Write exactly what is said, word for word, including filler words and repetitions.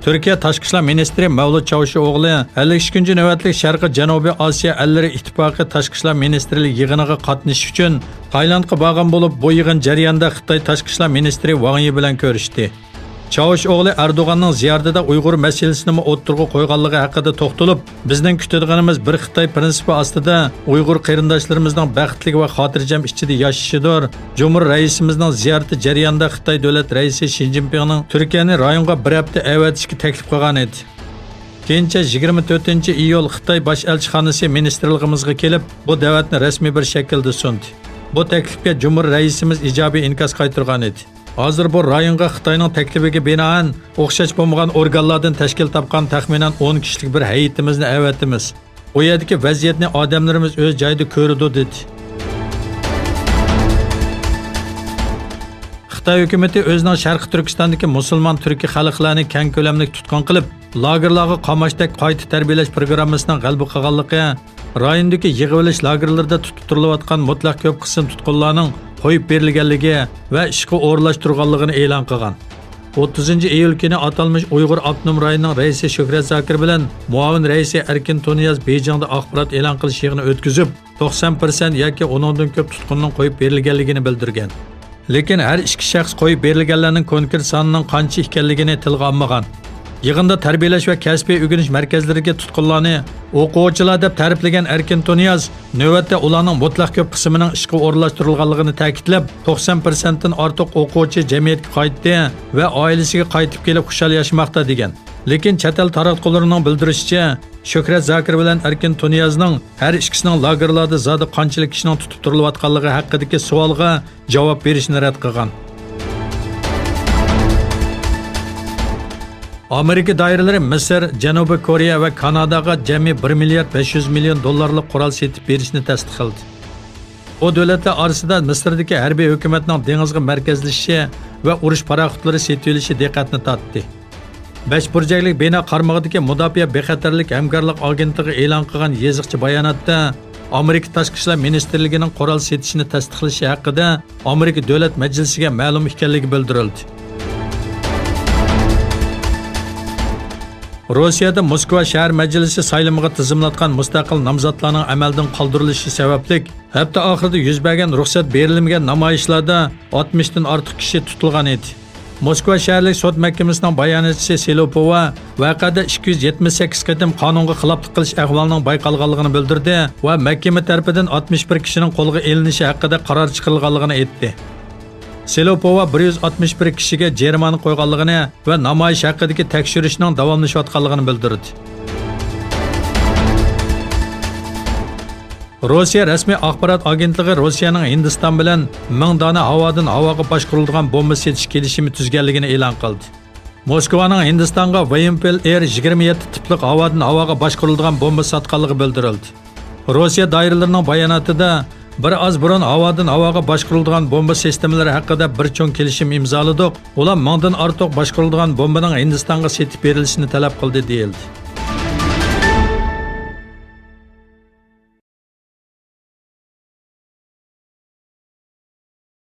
تۈركىيە تاشقى ئىشلار مىنىستىرى مەۋلۇت چاۋۇشئوغلى ئەللىك ئىككىنچى نۆۋەتلىك شەرقىي جەنۇبىي ئاسىيا ئەللىرى ئىتتىپاقى تاشقى ئىشلار مىنىستىرلىرى يىغىنىغا قاتنىشىش ئۈچۈن تايلاندقا بارغان بولۇپ، بۇ يىغىن جەريانىدا خىتاي تاشقى ئىشلار مىنىستىرى ۋاڭ يى بىلەن كۆرۈشتى. چاۋۇشئوغلى ئەردوغاننىڭ زىيارىتىدە ئۇيغۇر مەسىلىسىنىمۇ ئوتتۇرىغا قويغانلىقى ھەققىدە توختىلىپ، بىزنىڭ كۈتىدىغىنىمىز بىر خىتاي پىرىنسىپى ئاستىدا ئۇيغۇر قېرىنداشلىرىمىزنىڭ بەختلىك ۋە خاتىرجەم ئىچىدە ياشىشىدۇر. جۇمھۇر رەئىسىمىزنىڭ زىيارىتى جەريانىدا خىتاي دۆلەت رەئىسى شى جىنپىڭنىڭ تۈركىيەنى رايونغا بىر ھەپتە ئەۋەتىشكە تەكلىپ قىلغان ئىدى. كېيىنچە يىگىرمە تۆتىنچى ئىيۇل خىتاي باش ئەلچىخانىسى مىنىستىرلىقىمىزغا كېلىپ، بۇ دەۋەتنى رەسمىي بىر شەكىلدە سۇندى. بۇ تەكلىپكە جۇمھۇر رەئىسىمىز ئىجابىي ئىنكاس قايتۇرغان ئىدى. ھازىر بۇ رايونغا خىتاينىڭ تەكلىپىگە بىنائەن، ئوخشاش بولمىغان ئورگانلاردىن تەشكىل تاپقان تەخمىنەن ئون كىشىلىك بىر ھەيئىتىمىزنى ئەۋەتىمىز. ئۇ يەردىكى ۋەزىيەتنى ئادەملىرىمىز ئۆز جايىدا كۆرىدۇ، دېدى. خىتاي ھۆكۈمىتى ئۆزىنىڭ شەرقىي تۈركىستاندىكى مۇسۇلمان تۈركىي خەلقلەرنى كەڭ كۆلەملىك تۇتقۇن قىلىپ، لاگېرلارغا قاماشتەك قايتا تەربىيەلەش پىروگراممىسىنىڭ غەلىبە قىلغانلىقى، رايوندىكى يىغىۋېلىش لاگېرلىرىدا تۇتۇپ تۇرۇلۇۋاتقان مۇتلەق كۆپ قىسىم تۇتقۇنلارنىڭ قويۇپ بېرىلگەنلىكى ۋە ئىشقا ئورۇنلاشتۇرغانلىقىنى ئېلان قىلغان. ئوتتۇزىنچى ئىيۇل كۈنى ئاتالمىش ئۇيغۇر ئاپتونوم رايونىنىڭ رەئىسى شۆھرەت زاكىر بىلەن مۇئاۋىن رەئىسى ئەركىن تۇنىياز بېيجىڭدا ئاخبارات ئېلان قىلىش يىغىنى ئۆتكۈزۈپ، توقسان پىرسەنت ياكى ئۇنىڭدىن كۆپ تۇتقۇننىڭ قويۇپ بېرىلگەنلىكىنى بىلدۈرگەن. لېكىن ھەر ئىككى شەخس قويۇپ بېرىلگەنلەرنىڭ كونكرېت سانىنىڭ قانچە ئىكەنلىكىنى تىلغا ئالمىغان. يىغىندا تەربىيەلەش ۋە كەسپىي ئۆگىنىش مەركەزلىرىدىكى تۇتقۇنلارنى ئوقۇغۇچىلار دەپ تەرىپلىگەن ئەركىن تۇنىياز، نۆۋەتتە ئۇلارنىڭ مۇتلەق كۆپ قىسمىنىڭ ئىشقا ئورۇنلاشتۇرۇلغانلىقىنى تەكىتلەپ، توقسان پىرسەنتتىن ئارتۇق ئوقۇغۇچى جەمئىيەتكە قايتتى ۋە ئائىلىسىگە قايتىپ كېلىپ خۇشال ياشىماقتا، دېگەن. لېكىن چەت ئەل تاراتقۇلىرىنىڭ بىلدۈرۈشىچە، شۆھرەت زاكىر بىلەن ئەركىن تۇنىيازنىڭ ھەر ئىككىسىنىڭ لاگېرلاردا زادى قانچىلىك كىشىنىڭ تۇتۇپ تۇرۇلۇۋاتقانلىقى ھەققىدىكى سوئالغا جاۋاب بېرىشنى رەت قىلغان. ئامېرىكا دائىرىلىرى مىسىر، جەنۇبىي كورېيە ۋە كاناداغا جەمئىي بىر مىليارد بەش يۈز مىليون دوللارلىق قورال سېتىپ بېرىشنى تەستىقلىدى. بۇ دۆلەتلەر ئارىسىدا مىسىردىكى ھەربىي ھۆكۈمەتنىڭ دېڭىزغا مەركەزلىشىشى ۋە ئۇرۇش پاراخوتلىرى سېتىۋېلىشى دىققەتنى تارتتى. بەش بۇرجەكلىك بىنا قارمىقىدىكى مۇداپىئە بىخەتەرلىك ھەمكارلىق ئاگېنتلىقى ئېلان قىلغان يېزىقچە باياناتتا، ئامېرىكا تاشقى ئىشلار مىنىستىرلىكىنىڭ قورال سېتىشنى تەستىقلىشى ھەققىدە ئامېرىكا دۆلەت مەجلىسىگە مەلۇم ئىكەنلىكى بىلدۈرۈلدى. روسىيەدە موسكۋا شەھەر مەجلىسى سايلىمىغا تىزىملاتقان مۇستەقىل نامزاتلارنىڭ ئەمەلدىن قالدۇرۇلۇشى سەۋەبلىك، ھەپتە ئاخىرىدا يۈز بەرگەن رۇخسەت بېرىلمىگەن نامايىشلاردا ئاتمىشتىن ئارتۇق كىشى تۇتۇلغان ئىدى. موسكۋا شەھەرلىك سوت مەھكىمىسىنىڭ باياناتچىسى سېلوپوۋا ۋەقەدە ئىككى يۈز يەتمىش سەككىز قېتىم قانۇنغا خىلاپلىق قىلىش ئەھۋالىنىڭ بايقالغانلىقىنى بىلدۈردى ۋە مەھكىمە تەرىپىدىن ئاتمىش بىر كىشىنىڭ قولغا ئېلىنىشى ھەققىدە قارار چىقىرىلغانلىقىنى ئېيتتى. سېلوپوۋا بىر يۈز ئاتمىش بىر كىشىگە جەرىمانە قويغانلىقىنى ۋە نامايىش ھەققىدىكى تەكشۈرۈشنىڭ داۋاملىشىۋاتقانلىقىنى بىلدۈردى. روسىيە رەسمىي ئاخبارات ئاگېنتلىقى روسىيەنىڭ ھىندىستان بىلەن مىڭ دانە ھاۋادىن ھاۋاغا باشقۇرۇلىدىغان بومبا سېتىش كېلىشىمى تۈزگەنلىكىنى ئېلان قىلدى. موسكۋانىڭ ھىندىستانغا ۋېيمپېل ئېر يىگىرمە يەتتە تىپلىق ھاۋادىن ھاۋاغا باشقۇرۇلىدىغان بومبا ساتقانلىقى بىلدۈرۈلدى. روسىيە دائىرىلىرىنىڭ باياناتىدا، بىر ئاز بۇرۇن ھاۋادىن ھاۋاغا باشقۇرۇلىدىغان بومبا سىستېمىلىرى ھەققىدە بىر چوڭ كېلىشىم ئىمزالىدۇق. ئۇلار مىڭدىن ئارتۇق باشقۇرۇلىدىغان بومبىنىڭ ھىندىستانغا سېتىپ بېرىلىشىنى تەلەپ قىلدى، دېيىلدى.